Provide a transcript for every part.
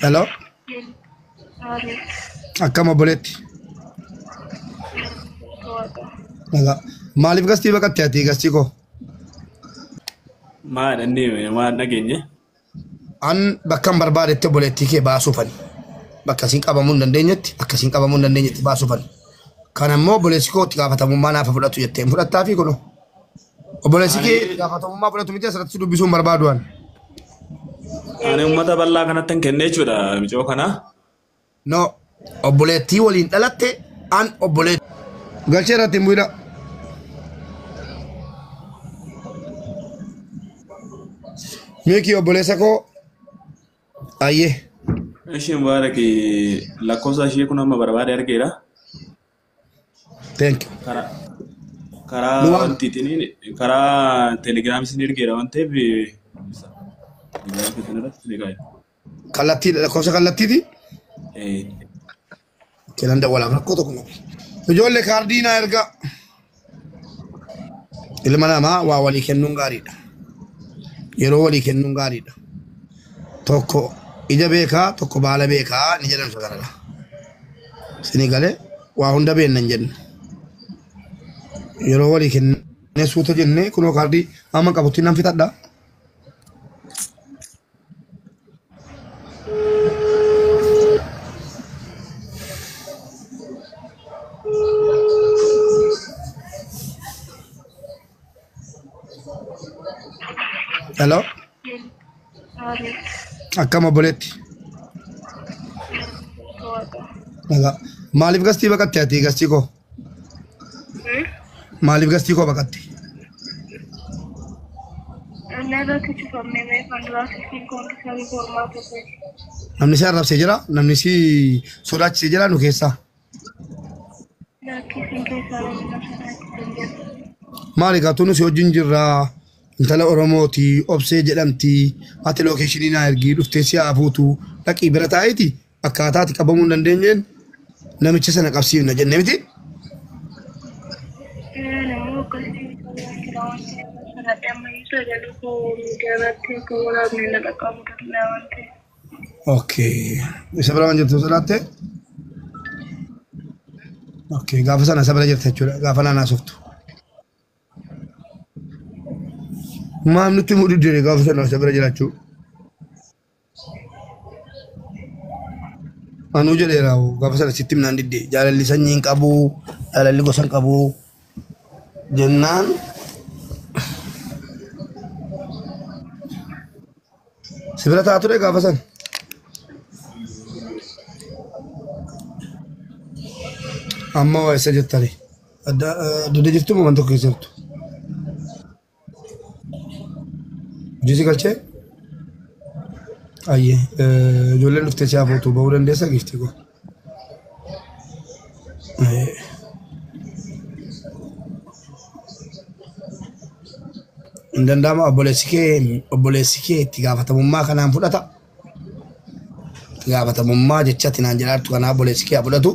Hello? Akkam obboleetti? Nagaa. Maaliif gastii baqatte ati gastii koo? Maal inni maal dhageenye? An bakka hin barbaadetti obboleettii kee baasuufani. Bakka isiin qabamuu hin dandeenyetti akka isiin qabamuu hin dandeenyetti baasuufani. Kana immoo obboleessi koo itti gaafatamummaa naaf fudhatu jettee hin fudhattaa fi kunoo. Obboleessi kee itti gaafatamummaa fudhatu miti asirratti si dubbisuu hin barbaadu ani. Ani uummata bal'aa kanatti hin kenne jechuudha micoo kana. No, obboleettii waliin dhalatte an obboleettii. Galchee irratti hin bu'ina. Miikii obboleessa koo ayyee. Ishee Mubaarak lakkoofsa ishee kun amma barbaade argeera. Thank you. Karaa karaa Nu waan wantiitiin karaa telegiraamii isin ergeera waan ta'eef telegiraamii keessan irratti ni kaa'e. Kallattii lakkoofsa kallattiiti. Eh, Kenan dawwalaaf rakkoo tokko qabu. Ijoollee kaardii naa ergaa. Ilma namaa waa walii kennuun gaariidha. Yeroo walii kennuun gaariidha. Tokko ija beekaa tokko baala beekaa ni jedhamsa kanadha. Isinii galee waa hunda beenna hin jennu. Yeroo walii kennee suuta jennee kunoo kaardii amma qabutti nan fixadha. Hello? Akkam obboleetti? Nagaa. Maaliif gastii baqatte ati gastii koo? Maaliif gastii koo baqatte? Narratti cufamee mee fuulduraa silkiin koompiitarii mormaa turre. Namni si arrabsee jira, namni si sodaachisee jira nu keessaa. Lakkisiin keessaa namni na sodaachisee hin jiru. Maali gaa tunu si wajjin jirra. Intala Oromooti, obsee jedhamti. Ati lookeeshinii naa ergii dhuftee si haa fuutu. Dhaqii bira taa'eeti akkaataa ati qabamuu hin dandeenyeen namicha sana qabsiifna jenne miti. Namni akkasii jira waan ta'eef sodaadhe ammayyuu sagalee koo miidiyaa irratti akka waraabne na qaqqabu danda'a waan ta'eef. Okay. Isa bira waan jirtu sodaatte? Okay. Gaafa sana isa bira jirta jechuudha. Gaafa naannaa softu. Maal nutti himuu diddeere gaafa sana isa bira jiraachuu? Anuu jedheera hoo gaafa sana sitti himnaan didde. Jaalalli sanyii hin qabu, jaalalli gosa hin qabu jennaan si bira ta'a ture gaafa sana. Amma waa isa jettani. Adda adda jirtu moo waan tokko keessa jirtu? Hojii si galchee? Ayyee ijoolleen dhuftee si haa fuutu bahuu dandeessa giiftii koo. Hin danda'ama obboleessi kee itti gaafatamummaa kanaan fudhata. Itti gaafatamummaa jecha ati naan jedhaartu kanaa obboleessi kee haa fudhatu.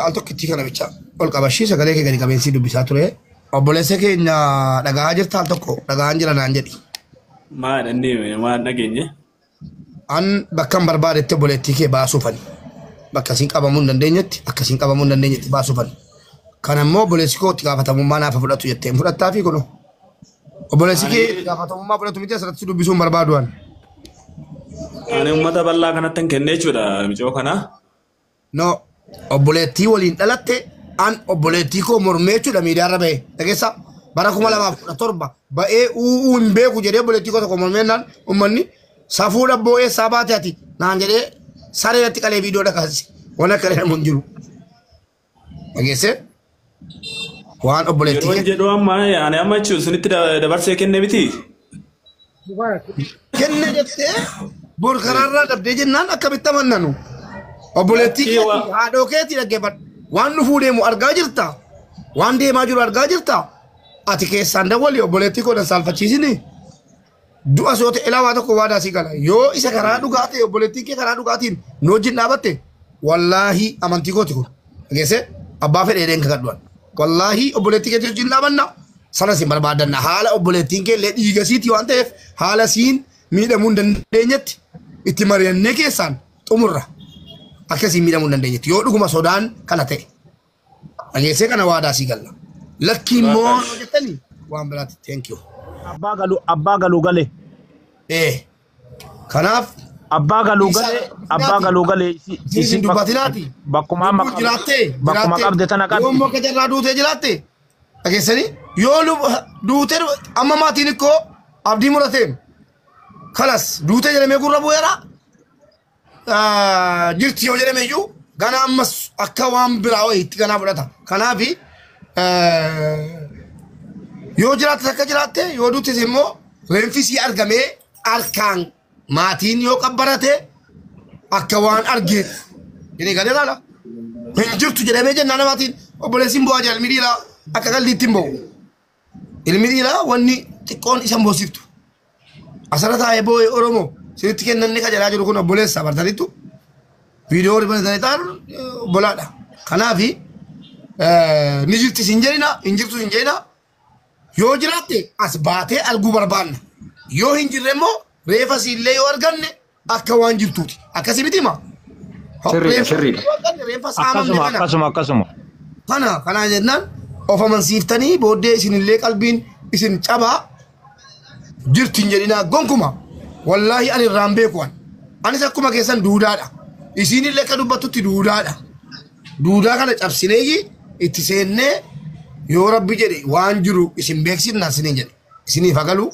Al tokkittii kana bicha ol qabashii sagalee kee gadi qabeensii dubbisaa ture. Obboleessa keenya dhagahaa jirta al tokko dhagahaan jira naan jedhi. Maal inni maal dhageenye? An bakka hin barbaadetti obboleettii kee baasuufani. Bakka isiin qabamuu hin dandeenyetti akka isiin qabamuu hin dandeenyetti baasuufani. Kana immoo obboleessi koo itti gaafatamummaa naaf fudhatu jettee hin fudhattaa fi kunoo. Obboleessi kee itti gaafatamummaa fudhatu miti asirratti si dubbisuu hin barbaadu ani. Ani uummata bal'aa kanatti hin kenne jechuudha micoo kana. No, obboleettii waliin dhalatte an obboleettii koo mormee jechuudha miidiyaarra ba'e. Dhageessa bara 2017 ba'ee uuu hin beeku jedhee obboleettii koo tokko mormee naan uummanni safuu dhabboo eessaa baate ati naan jedhee saree natti qalee viidiyoo dhakaasise. Waan akka jedhamu hin jiru. Dhageessee waan obboleettii Yeroo kee jedhu amma ani amma jechuun isinitti dabarsee kenne miti. Mubarak. kenne jettee bor karaarraa dhabdee jennaan akkamitti amannanu? Obboleettii Lakkii keetii haadhoo keetii dhaggeeffadhu. Waan dhufuu deemu argaa jirta. Waan deemaa jiru argaa jirta. Ati keessaan dawwali obboleettii koo nan saalfachiisini. Du'a soo ta'e ilaa waa tokko waadaa sii gala. Yoo isa karaa dhugaa ta'e obboleettiin kee karaa dhugaatiin nu wajjin dhaabatte wallaahi amantii kooti kun. Dhageessee abbaa fedhee dheen kakadhuan. Wallaahi obboleettii keetii wajjin dhaabanna sanas hin barbaadanna. Haala obboleettiin kee illee dhiiga siitii waan ta'eef haala siin miidhamuu hin dandeenyetti itti mari'annee keessaan xumurra. Akkasiin miidhamuu hin dandeenyetti yoo dhuguma sodaan kana ta'e. Dhageessee kana waadaa sii galla. Lakki immoo yoo jettanii waan biraatti thank you. Abbaa galuu galee. Kanaaf Abbaa galuu galee abbaa galuu galee isin dubbatinaati. Bakkuma amma jiraatte bakkuma qabde tana qabdi. Yoo immoo akka jarraa duutee jiraatte dhageessanii yoo duutee amma maatiin ikkoo abdii murateen kalas duutee jedhamee gurra bu'eera jirti yoo jedhame iyyuu gana ammas akka waan biraa wayiitti ganaa fudhata. Kanaafi yoo jiraatte akka jiraatte yoo duutes immoo reenfi sii argamee harkaan maatiin yoo qabbarate akka waan argeet jedhee galee laala. Hin jirtu jedhamee jennaan namaatiin obboleessi hin bu'aa jira ilmi dhiiraa akka qalliitti hin ba'u. Ilmi dhiiraa wanni xiqqoon isa hin boosiftu. Asirra taa'ee boo'ee Oromoo sinitti kennanni ka jedhaa jiru kun obboleessa bartaniittu viidiyoo ribanatanii ta'an obbolaadha. Kanaafi ni jirti sin jedhina hin jirtu sin jedhina yoo jiraatte as baatee arguu barbaanna. Yoo hin jirre immoo reefa siillee yoo arganne akka waan jirtuuti. Akkasii miti maa? Sirriidha, sirriidha. Reefa saamamne Akkasuma kana. akkasuma akkasuma. Kana kana jennaan of amansiiftanii booddee isinillee qalbiin isin cabaa jirti hin jedhinaa gonkuma. Wallaahi ani irraan beeku an. Anis akkuma keessan duudaadha. Isinillee akka dubbattutti duudaadha. Duudaa kana cabsineeyyi itti seennee yoo rabbi jedhe waan jiru isin beeksifna isiniin jedhe. Isiniif hagalu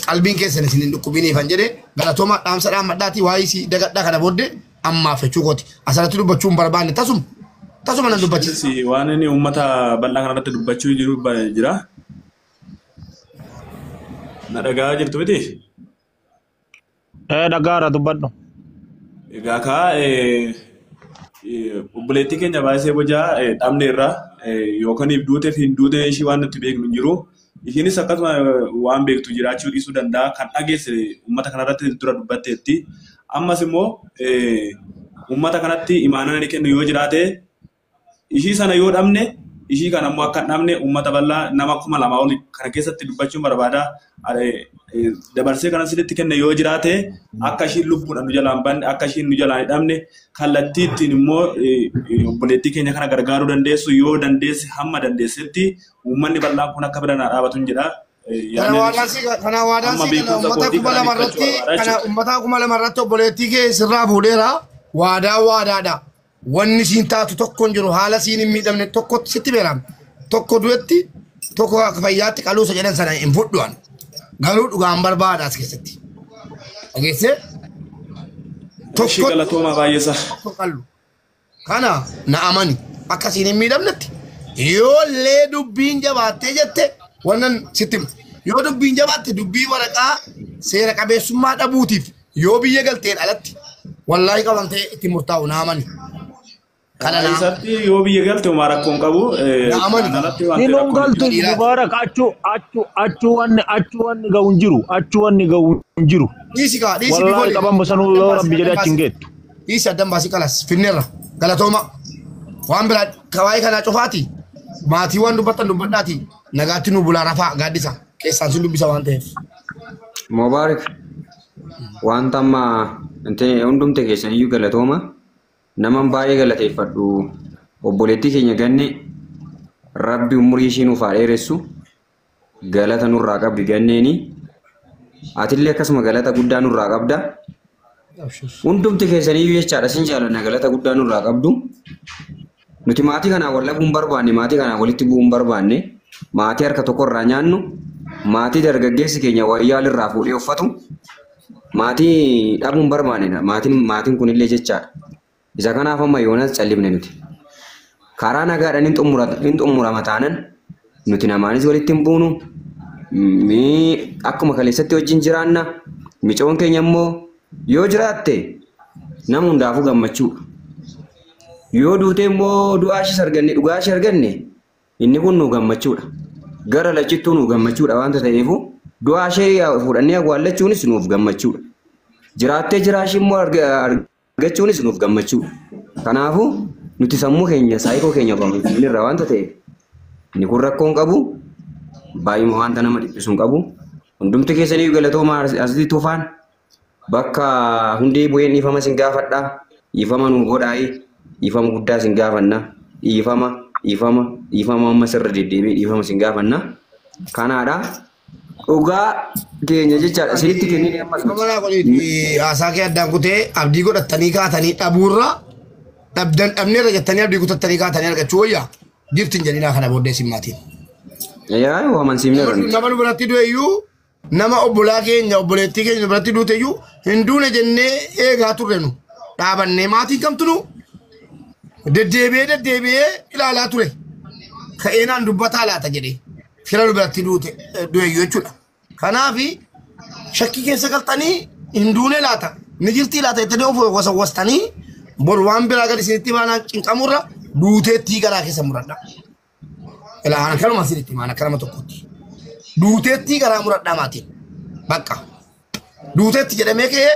qalbiin keessan isin hin dhukkubiniifan jedhe galatooma dhaamsa dhaammadhaatii waa'ee isii dagadhaa kana booddee ammaaf jechuu kooti. Asirratti dubbachuu hin barbaanne tasuma tasuma nan dubbachiisa. Waan inni uummata bal'aa kanarratti dubbachuu jiru jira. Na dhagaa jirtu miti? Dhagaara dubbadhu. Egaa kaa obboleettii keenya baay'isee bojaa dhabne irraa yookaan duuteef hin duute ishii waan nuti beeknu hin jiru. Ishiinis akkasuma waan beektu jiraachuu dhiisuu danda'a. Kan dhageesse uummata kanarratti dura dubbatteetti. Ammas immoo uummata kanatti imaanaa inni kennu yoo jiraate ishii sana yoo dhabne ishii kana immoo akka hin dhabne uummata bal'aa nama 2000 ol kana keessatti dubbachuun barbaada. Dabarsee kana sirriitti kenne yoo jiraate akka ishiin lubbuudhaan nu jalaan banne akka ishiin nu jalaan hin dhabne kallattii ittiin immoo obboleettii keenya kana gargaaruu dandeessu yoo dandeesse hamma dandeessetti uummanni bal'aan kun akka bira naa dhaabatu hin jedha. Kana waadaan sii kana uummata 2000 irratti kana uummata 2000 irratti obboleettii kee sirraa fuudheera waadaa waadaadha. Wanni siin taatu tokko hin jiru haala siin hin miidhamne tokko sitti beerama. Tokko du'etti tokko akka fayyaatti qaluusa jedhan sana hin fudhuan. Garuu dhugaan barbaada as keessatti. Dhageessee? Tokko galatoomaa baay'eessa. Tokko qallu. Kana na amani akka siin hin miidhamnetti yoo illee dubbiin jabaattee jette wannan sitti hima. Yoo dubbiin jabaatte dubbii waraqaa seera qabeessummaa dhabuutiif yoo biyya galteen alatti wallaahi qabamtee itti murtaa'u na amani. Kana na Isatti yoo biyya galte homaa rakkoon qabu. Na amani. Alatti waan ta'e Inni rakkoon galtu Mubaarak achu wanni ga'u hin jiru achu wanni ga'u hin jiru. Dhiisi kaa dhiisi Wallaahi qabamu sanuu yoo rabbi jedhee achi hin geettu. Dhiisi addan baasii kalas finneerra galatooma waan biraa kawaayii kanaa cufaati maatii waan dubbattan dubbadhaati nagaatti nu bulaa rafaa gaaddisa keessaan sun dubbisa waan ta'eef. Mubaarak wanta amma hundumte keessan iyyuu galatooma. Naman baay'ee galateeffadhu obboleettii keenya ganne rabbi umurii ishii nuuf haa dheeressu galata nurraa qabdi ganneeni atillee akkasuma galata guddaa nurraa qabda. Hundumti keessaniyyuu jechaadha sin jaalanna galata guddaa nurraa qabdu. Nuti maatii kanaa wal dhabuu hin barbaanne maatii kanaa walitti bu'uu hin barbaanne maatii harka tokkorraa nyaannu maatii dargaggeessi keenya wayyaa irraa fuudhee uffatu maatii dhabuu hin barbaanne maatiin kunillee jechaadha. Isa kanaaf amma yoonas callifne nuti. Karaa nagaadhaan hin xumurama taanan nuti namaanis walitti hin buunu. Akkuma kaleessatti wajjin jiraanna. Micoon keenya immoo yoo jiraatte nama hundaafuu gammachuudha. Yoo duute immoo du'aa ishees arganne dhugaa ishee arganne inni kun nu gammachuudha. Gara lachittuu nu gammachuudha waanta ta'eefu Du'aa ishee fudhannee awwaallachuunis nuuf gammachuudha. Jiraattee jiraashii immoo argachuunis nuuf gammachuudha. Kanaafuu nuti sammuu keenya saayikoo keenya irraa waanta ta'eef inni kun rakkoo hin qabu. Baay'uma waanta nama dhiphisu hin qabu. Hundumti keessanii galatoomaa asitti tufaan bakka hundee bu'een dhiifama isin gaafadha. Dhiifama nu godhaayi. Dhiifama guddaa isin gaafanna. Dhiifama dhiifama dhiifama amma sirra deddeebi'ee dhiifama isin gaafanna. Kanaadha. Dhugaa keenya jechaadha. Isinitti kennine ammas. Mana godhiiti haasaa kee addaan kutee abdii godhattanii kaatanii dhabuurra dhabdan dhabneerra jettanii abdii kutattanii kaatanii argachuu wayyaa jirti hin jedhinaa kana booddee isin maatiin. Yaa amansiifneerra nuti. Nama nu biratti du'e iyyuu nama obbolaa keenya obboleettii keenya nu biratti duute iyyuu hin duune jennee eegaa turre nu dhaabannee maatiin kamtu nu deddeebi'ee deddeebi'ee ilaalaa ture. Ka'eenaan dubbataa laata jedhee fira nu biratti duute du'e iyyuu jechuudha. Kanaafi shakkii keessa galtanii hin duune laata ni jirtii laata jettanii of wasawwastanii bor waan biraa gad isinitti baanaan cinqamurra duuteettii garaa keessa muradha. Ilaa kanuma isinitti maana kanama tokkotti. Duuteettii garaa muradhaa maatiin. Bakka. Duuteetti jedhamee ka'ee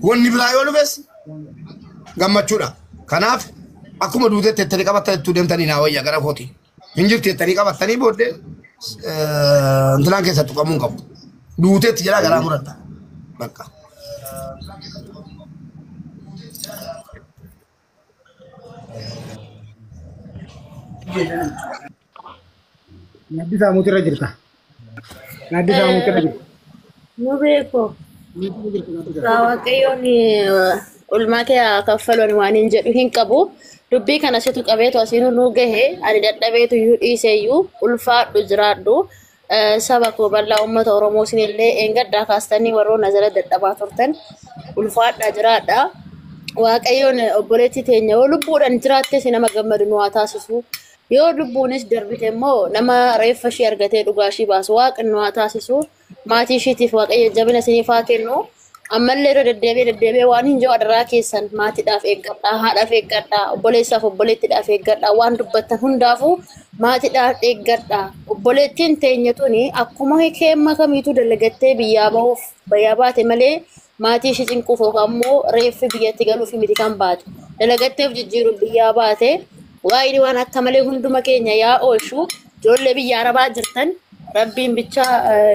wanni biraa yoo dhufes gammachuudha. Kanaaf akkuma duuteetti jettanii qabattan ittuu deemtanii naa wayya gara kooti. Hin jirti jettanii qabattanii booddee intilaan keessa tuqamuu hin qabu. Duuteetti jedhaa garaa muradha. Bakka. Naddi saamuutu irra jirta. Naddi saamuutu irra jirta. Nu beeku. Waaqayyoon ulmaa kee haa kaffaluun waan hin jedhu hin qabu. Dubbii kana situ qabeetu asiin nu gahe ani dadhabeetu iyyuu dhiise iyyuu ulfaadhu jiraadhu. Saba koo bal'aa uummata Oromoo isinillee eengaddaa kaastanii warroonni jala dadhabaa turtan ulfaadhaa jiraadha. Waaqayyoon obboleettii teenya yoo lubbuudhaan jiraattes nama gammadu nu haa taasisu. Yoo lubbuunis darbite immoo nama reeffa ishee argatee dhugaa ishee baasu waaqni nu haa taasisu. Maatii isheetiif waaqayyo jabina isiniif haa kennu. Ammallee irra deddeebi'ee deddeebi'ee waan hin jiru adaraa keessan maatiidhaaf eeggadhaa, haadhaaf eeggadhaa, obboleessaaf obboleettiidhaaf eeggadhaa, waan dubbattan hundaafuu maatiidhaaf eeggadhaa. Obboleettiin teenya tuni akkuma keemma kamiituu dalagattee biyyaa bahuuf biyyaa baate malee maatii ishee cinquuf yookaan immoo reeffi biyyatti galuuf miti kan baate. Dalagatteef jijjiiruuf biyyaa baate. Waa'ee waan akka malee hunduma keenya yaa oolchu ijoollee biyya arabaa jirtan rabbiin bicha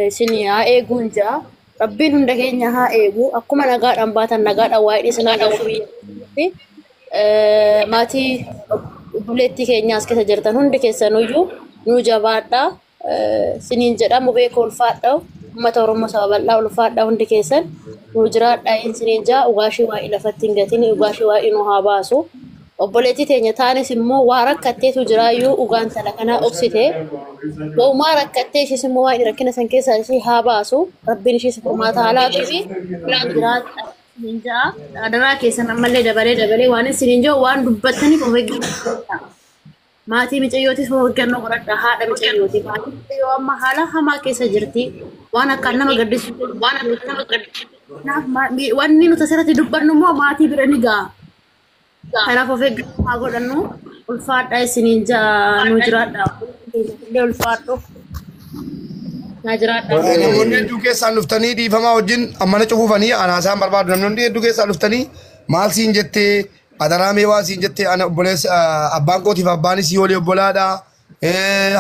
isin haa eeguun jaa. Rabbiin hunda keenya haa eegu. Akkuma nagaadhaan baatan nagaadhaan waa'ee isin haa oolchu biyya keessatti. Maatii obboleettii keenya as keessa jirtan hundi keessanuyyuu nuu jabaadhaa. Isiniin jedhamu beeku ulfaadhaa. Uummata Oromoo saba bal'aa ulfaadhaa hundi keessan nuu jiraadhaa isiniin jaa. Dhugaashii waa'ee lafatti hin gatin dhugaashii waa'ee nu haa baasu. Obboleettii teenya taanis immoo waa rakkatteetu jiraayyuu dhugaan tala kanaa obsite. Waumaa rakkattee ishees immoo waan rakkina san keessaa ishee haa baasu. Rabbiin ishees furmaata haa laatuu fi jiraadha. Isiniin ja'a. Adaraa keessan ammallee dabalee dabalee waan isiniin jiru waan dubbattaniif of eeggannoo. Maatii mucayyootis of eeggannoo godhadha. Haadha mucayyooti. Maatii mucayyoo amma haala hamaa keessa jirti. Waan akkaan nama gaddisiisu. Waan akkaan nama gaddisiisu. Wanni nuti asirratti dubbannu immoo maatii bira ni ga'a. Kanaaf of eeggannoo haa godhannu. Ulfaadhaa isiniin ja'a nu jiraadha. Illee ulfaadhu. Naa jiraadha. Namoonni hedduu keessaan dhuftanii dhiifamaa wajjin mana cufuufanii anaasaan barbaadu. Namoonni hedduu keessaan dhuftanii maal siin jettee adaraa mee waan siin jettee ana obboleessa abbaan kootiif abbaan isii olii obbolaadha.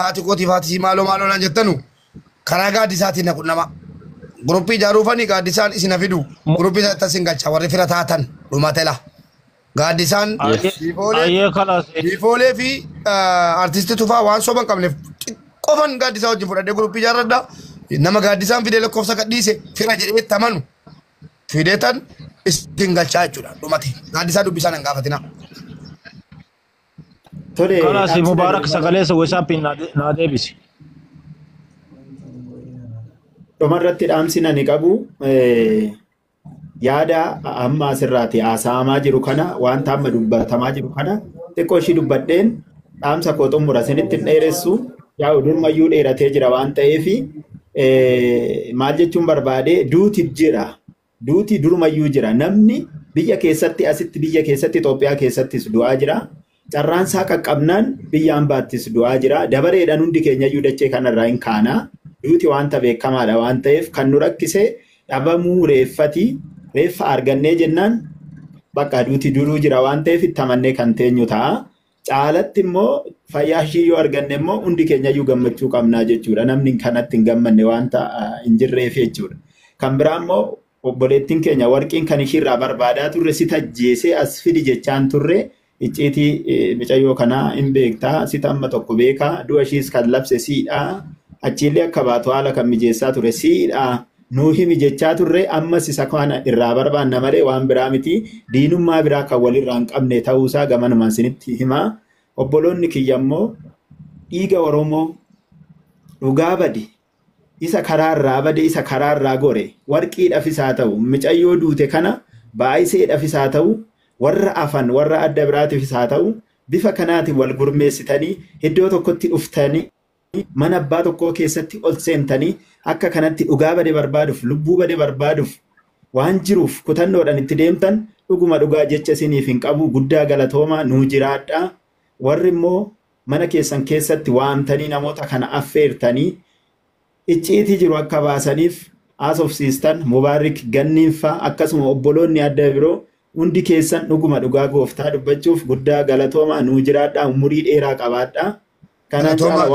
Haati kootiif haati isii maaloo maaloo naan jettanu karaa gaaddisaatiin na qunnama. Guruppii ijaaruufanii gaaddisaan isin hafidu. Guruppii isaatti isin galcha warri fira taatan dhumatela. Gaaddisaan Ayyee kalaas. Biifoolee fi artistii Tufaa waan soba hin qabneef qofan gaaddisaa wajjin fudhadhee guruppii ijaarradha. Nama gaaddisaan fidee lakkoofsa gadhiise fira jedhee itti amanu fidee tan isin galchaa jechuudha dhumate. Gaaddisaa dubbisaan hin gaafatina. Tole. Kalaas Mubaarak sagalee WhatsAppiin naa deebisi. Dhumarratti dhaamsi ani qabu yaada amma asirraati haasa'amaa jiru kana wanta amma dubbatamaa jiru kana xiqqoo ishii dubbadheen dhaamsa koo xumura isinitti hin dheeressu yaa'u durmayyuu dheeratee jira waan ta'eef maal jechuun barbaade duuti jira duuti durmayyuu jira namni biyya keessatti asitti biyya keessatti Itoophiyaa keessattis du'aa jira carraan isaa qaqqabnaan biyya ambaattis du'aa jira dabareedhaan hundi keenyayyuu dachee kanarraa hin kaanaa. Duuti wanta beekamaadha waan ta'eef kan nu rakkise dhabamuu reeffati. Reeffa argannee jennaan bakka duuti duruu jira waan ta'eef itti amannee kan teenyu ta'a. Caalatti immoo fayyaa ishii yoo arganne immoo hundi keenya iyyuu gammachuu qabnaa jechuudha. Namni kanatti hin gammanne wanta hin jirreef jechuudha. Kan biraa immoo obboleettiin keenya warqiin kan ishiirraa barbaadaa turre si tajjeesee as fidi jechaan turre icciitii micayyoo kanaa hin beektaa si amma tokko beekaa du'a ishiis kan labse siidhaa achiillee akka baatu haala kan mijeessaa ture siidhaa nuu himi jechaa turre ammas isa kana irraa barbaanna malee waan biraa miti diinummaa biraa kan walirraa hin qabne ta'uusaa gamanumaan isinitti himaa. Obboloonni kiyya immoo dhiiga Oromoo dhugaa bade isa karaarraa bade isa karaarraa gore warqiidhaafis haa ta'u micayyoo duute kana baay'iseedhaafis haa ta'u warra afan warra adda biraatiifis haa ta'u bifa kanaatiin wal gurmeessitanii iddoo tokkotti dhuftanii mana abbaa tokkoo keessatti ol seentanii akka kanatti dhugaa bade barbaaduuf lubbuu bade barbaaduuf waan jiruuf kutannoodhaan itti deemtan dhuguma dhugaa jecha isiniif hin qabu guddaa galatoomaa nuu jiraadhaa. Warri immoo mana keessan keessatti waamtanii namoota kana affeertanii icciitii jiru akka baasaniif haasofsiistan Mubaarik Ganniinfaa akkasuma obboloonni adda biroo hundi keessan dhuguma dhugaa gooftaa dubbachuuf guddaa galatoomaa nuu jiraadhaa umurii dheeraa qabaadhaa. Kana Galatoomaa. caala.